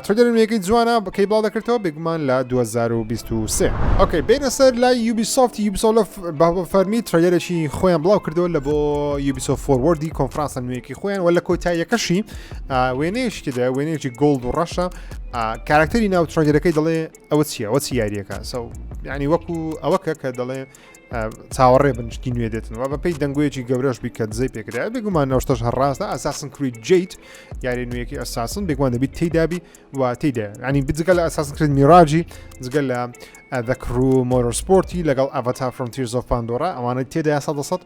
trailer نوێیەکەی جوانە کەی بڵاو دەکرێتەوە بێگومان لە 2023 okay بینە سەر لای یوبیسۆفت یوبیسۆفت بە فەرمی trailer ێکی خۆیان بڵاو کردەوە لە بۆ یوبیسۆفت Forward ی کۆنفرانسە نوێیەکی خۆیان وە لە کۆتاییەکەشی وێنەیەکی تێدا وێنەیەکی gold و ڕەشە کارکتەری ناو trailer ەکەی دەڵێ ئەوە چییە ئەوە چی یاریەکە so یعنی وەکو ئەوەکە کە دەڵێ چاوەڕێ بن شتی نوێ دێتنەوە بە پێی دەنگۆیەکی گەورەش بی کە دزەی پێکرا بێگومان نەوشتەش هەر ڕاستە Assassin's Creed Jade یاری نوێیەکی Assassin بێگومان دەبیت تێدابی و تێدا ینی بجگە لە Assassin's Creed Mirage ی جگە لە The Crew Motorsport ی لەگەڵ Avatar Frontiers of Pandora ئەوانە تێدا سە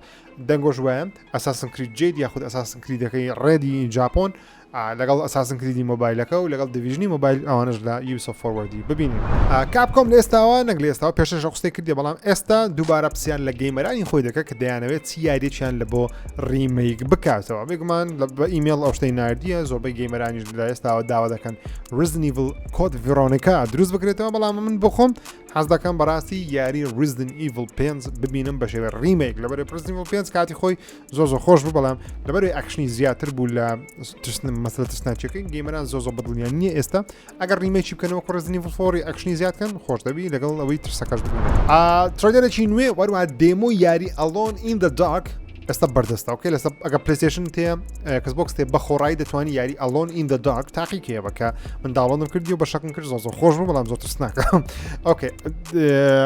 دەنگۆش وایە Assassin's Creed Jade یاخود Assassin's Creed ەکەی Red ی ژاپۆن لەگەڵ Assassin's Creed ی مۆبایلەکە و لەگەڵ Division ی مۆبایل ئەوانش لە Ubisoft Forward ی ببینین. Capcom لە ئێستاوە نەک لە ئێستاوە پێشترش ئەو قسەی کردیە بەڵام ئێستا دووبارە پرسیار لە gamer انی خۆی دەکات کە دەیانەوێت چی یاریەکیان لە بۆ remake بکاتەوە بێگومان لە بە ئیمێڵ ئەو شتەی ناردیە زۆربەی gamer انیش لە ئێستاوە داوا دەکەن Resident Evil Code Veronica دروست بکرێتەوە بەڵام من بخۆم حەز دەکەم بەڕاستی یاری Resident Evil 5 ببینم بە شێوەی remake لەبەر Resident Evil 5 کاتی خۆی زۆر زۆر خۆش بوو بەڵام لەبەروی action ی زیاتر بوو لە مەسلە ترسناکیەکەی gamer ان زۆ زۆر بەدڵیان نییە ئێستا ئەگەر remake ی بکەنەوە Resident Evil four ی action ی زیاد کەن خۆش دەبی لەگەڵ ئەوەی ترسەکەش ببینن trailer ێکی نوێ وەروە demo یاری Alone in the Dark ئێستا بەردەستە okay لەسەر ئەگە PlayStation تێ Xbox تێ بە خۆڕایی دەتوانانی یاری Alone in the Dark تاقیکەیە بە کە من download م کردی و بە شەکم کرد زۆر زۆر خۆش بوو بەڵام زۆر ترسناکە okay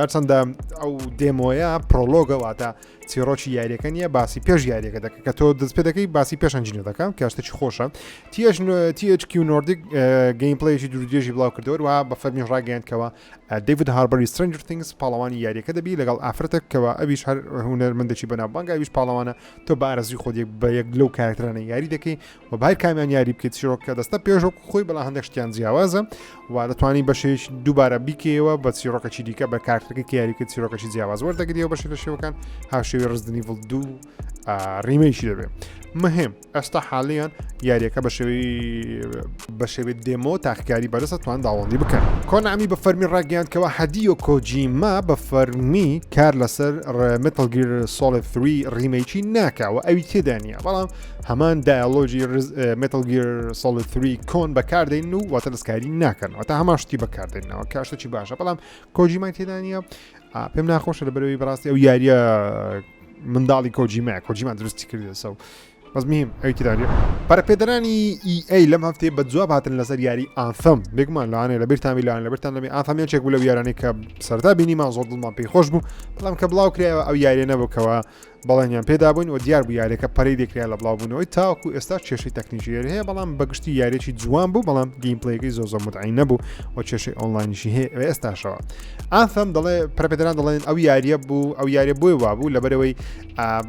هەرچەندە ئەو demo یە prologue ە واتە چیڕۆکی یاریەکە نییە باسی پێش یاریەکە دەکە کە تۆ دەست پێ دەکەی باسی پێش engine ە دەکەم کە شتێکی خۆشە THQ Nordic gameplay ێکی دوورودرێژی بڵاو کردەوە و بە فەرمی ڕاگەیاندکەوە دەیڤد هاربەری Stranger Things پاڵەوانی یاریەکە دەبی لەگەڵ ئافرەتێک کەەوە ئەویش هەر هونەرمەندێکی بەناوبانگە ئەویش پاڵەوانە تۆ بە ئارەزوی خۆت یەک بە یەک لەو کارکتەرانە یاری دەکەی و بە هەر کامیان یاری بکەیت چیرۆکە دەستە پێشۆک خۆی بەڵام هەندێک شتیان جیاوازە و دەتوانی بە شێوەیەکی دووبارە بیکەیەوە بە چیرۆکەکی دیکە بە کارکتەکە کە یاری بکەیت چیرۆکەکی جیاواز وەردەگریەوە بەشی لە شێوەکان هاوشێوەی Resident Evil دوو remake ی دەبێت مهم ئێستا حالیان یاریەکە بە شێوەی بە شێوەی demo تاقیکاری بەرزە توان download ی بکەن. Konami بە فەرمی ڕاگەیاند کەوا هەدیۆ کۆجیما بە فەرمی کار لەسەر Metal Gear Solid 3 remake ی ناکا و ئەوی تێدا نییە بەڵام هەمان dialogue ی Metal Gear Solid 3 کۆن بەکاردێن و واتە دەستکاری ناکەن واتە هەمان شتی بەکاردێنەوە کە شتێکی باشە بەڵام کۆجیمای تێدا نییە پێم ناخۆشە لە بەرەوەی بەڕاستی ئەو یاریە منداڵی کۆجیما کۆجیما دروستی کردێ so بەس مهم ئەوی تێدا نییە پەرەپێدەرانی EA لەم هەفتەیە بە جواب هاتن لەسەر یاری Anthem بێگومان لەوانەیە لە بیرتان بی لەوانە لە بیرتان نەبی Anthem یەکێک بوو لەو یارانەی کە سەرتا بینیمان زۆر دڵمان پێی خۆش بوو بەڵام کە بڵاو کرایەوە ئەو یاریە نەبوو کەوا بەڵێنیان پێدابووین و دیار بوو یاریەکە پەرەی لێکرا لە بڵاوبوونەوەی تاوەکو ئێستا کێشەی تەکنیکی هەیە بەڵام بەگشتی یاریەکی جوان بوو بەڵام gameplay ەکەی زۆر زۆر متعی نەبوو و کێشەی ئۆنلاینیشی هەیە ئێستاشەوە Anthem دەڵێ پەرەپێدەران دەڵێن ئەو یاریە بوو ئەو یاریە بۆی وابوو لەبەرەوەی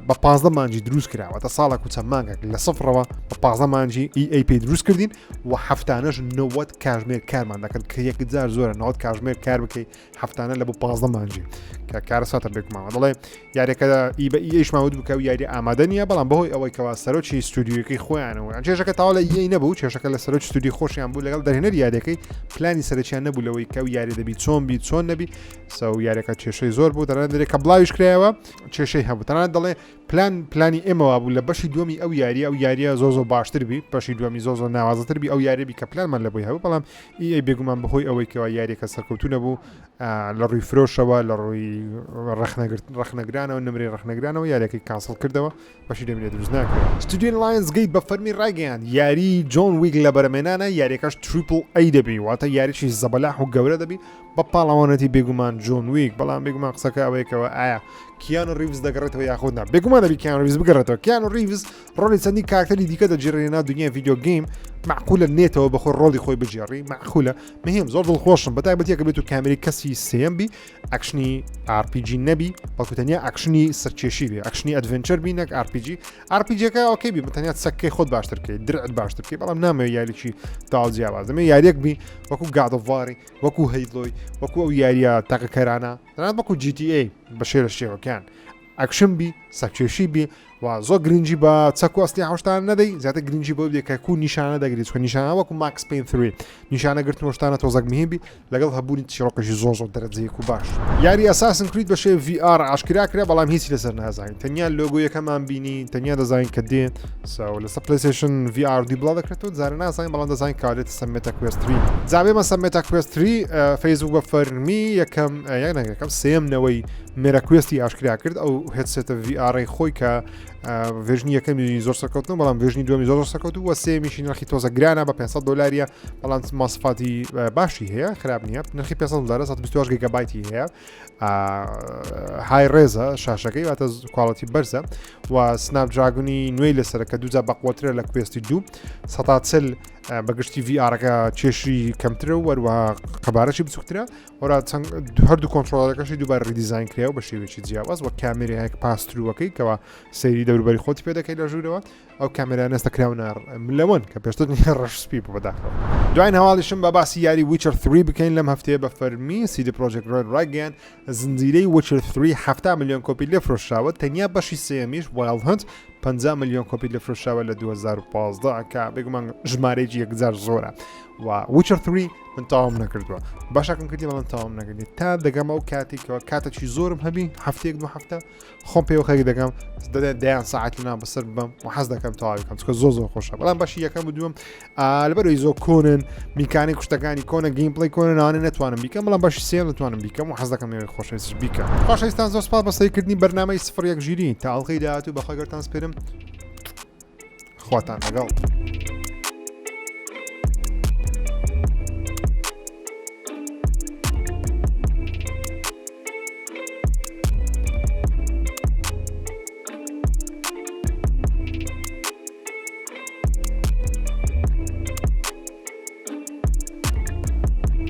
بە 15 مانجی دروست کراوە تا ساڵێک و چەند مانگێک لە سفرەوە بە 15 مانجی EA پێی دروست کردین و هەفتانەش 90 کاژمێر کارمان دەکرد کە یەکجار زۆرە 90 کاژمێر کار بکەی هەفتانە لە بۆ 15 مانجی کە کارەساتە بێکماوە دەڵێ یاریەکە ئی بە EA شمان وت بکە و یاری ئامادە نییە بەڵام بەهۆی ئەوەی کەوا سەرۆکی ستودیوەکەی خۆیانەوە کێشەکە تاوا لە EA نەبوو کێشەکە لە سەرۆکی ستودیو خۆشیان بوو لەگەڵ دەرهێنەر یاریەکەی پلانی سەرەکیان نەبوو لەوەی کە یاری دەبی چۆن بی چۆن نەبی so یاریەکە کێشەی زۆر بوو دەرەن دەرێ کە بڵاویش کرایەوە کێشەی هەبوو تەنانەت دەڵێ پلان پلانی ئێمە وابوو لە بەشی دووەمی ئەو یاریە ئەو یاریە زۆر زۆر باشتر بی بەشی دووەمی زۆر زۆر ناوازەتر بی ئەو یاریە بی کە پلانمان لە بۆی هەبوو بەڵام EA بێگومان بەهۆی ئەوەی کەوا یاریەکە سەرکەوتوو نەبوو لە ڕووی فرۆشەوە لە ڕووی ڕەخنەگرانەوە نمرەی ڕەخنەگرانەوە یاریەکەی cancel کردەوە بەشی دووەمی لێ دروست ناکرێت. ستودیۆی Lionsgate بە فەرمی ڕایگەیاند یاری John Wick لە بەرەمێنانە یاریەکەش triple A دەبی واتە یاریی زەبەلاح و گەورە دەبی بە پاڵەوانێتی بێگومان John Wick بەڵام بێگومان قسەکە ئەوەیەکەوە ئایا کیانۆ ریڤز دەگەڕێتەوە یاخود نا بێگومان. بێگومان دەبی کیانۆ ریڤز بگەڕێتەوە. کیانۆ ریڤز ڕۆڵی چەندی کارکتەری دیکە دەگێڕێ ناو دنیای video game، معقولە نێتەوە بەخۆ ڕۆڵی خۆی بگێڕی؟ معقولە. مهم زۆر دڵخۆشم بە تایبەتیەکە بێت و کامێرەی کەسی سێم بی، action ی RPG نەبی، بەڵکو تەنیا action ی سەرکێشی بێ، action ی adventure بی نەک RPG. RPG ەکە okay بی، تەنیا چەکەی خۆت باشتر بکەیت، درعت باشتر بکەیت، بەڵام نامەوێت یاریی تاو جیاواز، دەمێ یاریەک بی وەکو God of War ی، وەکو Halo ی، وەکو ئەو یاریە تاقەکەرانە، تەنانەت وەکو GTA بە شێرە شێوەکان ئەکشن بی، سەرکێشی بی و زۆر گرنگی بە چەک و ئەسلی حوشتان نەدەی، زیاتر گرنگی بۆ بدەی کە کو نیشانە دەگریت، چونکە نیشانە وەکو Max Payne 3 نیشانە گرتن و شتانە تۆزەک مهم بی، لەگەڵ هەبوونی چیرۆکێکی زۆر زۆر دەرەجەیەک و باش. یاری Assassin's Creed بە شێوەی VR ئاشکرا کرا، بەڵام هیچی لەسەر نازانین، تەنیا لۆگۆیەکەمان بینی، تەنیا دەزانین کە دێ so لەسەر PlayStation VR دی بڵاو دەکرێتەوە، جارە نازانین، بەڵام دەزانین کارێتە سەر Meta Quest 3. جا بێمە سەر Meta Quest 3، فەیسبوک بە فەرمی یەکەم یان یەکەم سێم نەوەی Meta Quest ی ئاشکرا کرد، ئەو headset ە VR ەی خۆی کە version ی یەکەمی زۆر سەرکەوتن، بەڵام version ی دووەمی زۆر سەرکەوت و سێمیشی نرخی تۆزە گرانە بە 500 دلاریە، بەڵام ماسفاتی باشی هەیە، خراپ نییە. نرخی 500 دلار، 128 گیگابایتی هەیە، high res ە شاشەکەی، واتە quality بەرزە و Snapdragon ی نوێی لەسەر کە دوجا بەقوترە لە Quest ی دوو سەتا چل. بەگشتی VR ەکە کێشی کەمترە و وەروە قەبارەشی بچووکترە، وەرا چەند هەردوو controller ەکەشی دووبارە redesign کرا و بە شێوەیەکی جیاواز وە کامێرەیەک pass-through ەکەی کەوا سەیری دەوروبەری خۆتی پێ دەکەی لە ژوورەوە، ئەو کامێرا نێستە کراونە ملەوەن کە پێشتر ڕەش سپی بوو بەداخەوە. دوایین هەواڵیشم بە باسی یاری Witcher 3 بکەین. لەم هەفتەیە بە فەرمی CD Projekt Red ڕایگەیان زنجیرەی Witcher 3 70 ملیۆن کۆپی لێ فرۆشراوە، تەنیا بەشی سێیەمیش Wild Hunt 50 ملیۆن کۆپی لێ فرۆشراوە لە 2015 کە بێگومان ژمارەیەکی یەکجار زۆرە. و Witcher 3 من تەواوم نەکردووە، باشەکەم کردی بەڵام تەواوم نەکردی تا دەگەم ئەو کاتێکەوە کاتێکی زۆرم هەبی، هەفتەیەک دوو هەفتە خۆم پێوە خەریک دەکەم، دەیان ساعت لەنا بەسەر ببەم و حەز دەکەم تەواوی بکەم، چونکە زۆر زۆر خۆشە. بەڵام بەشی یەکەم و دووەم لەبەرەوەی زۆر کۆنن، میکانی کوشتەکانی کۆنە، gameplay کۆنە، ناوانێ نەتوانم بیکەم، بەڵام بەشی سێیەم دەتوانم بیکەم و حەز دەکەم ئێوەی خۆشەویستش بیکەم. خۆشەویستان زۆر سپاس بە سەیرکردنی بەرنامەی 01 ژیری تا ئەڵقەی داهاتوو بەخوای گەورەتان سپێرم، خواتان لەگەڵ.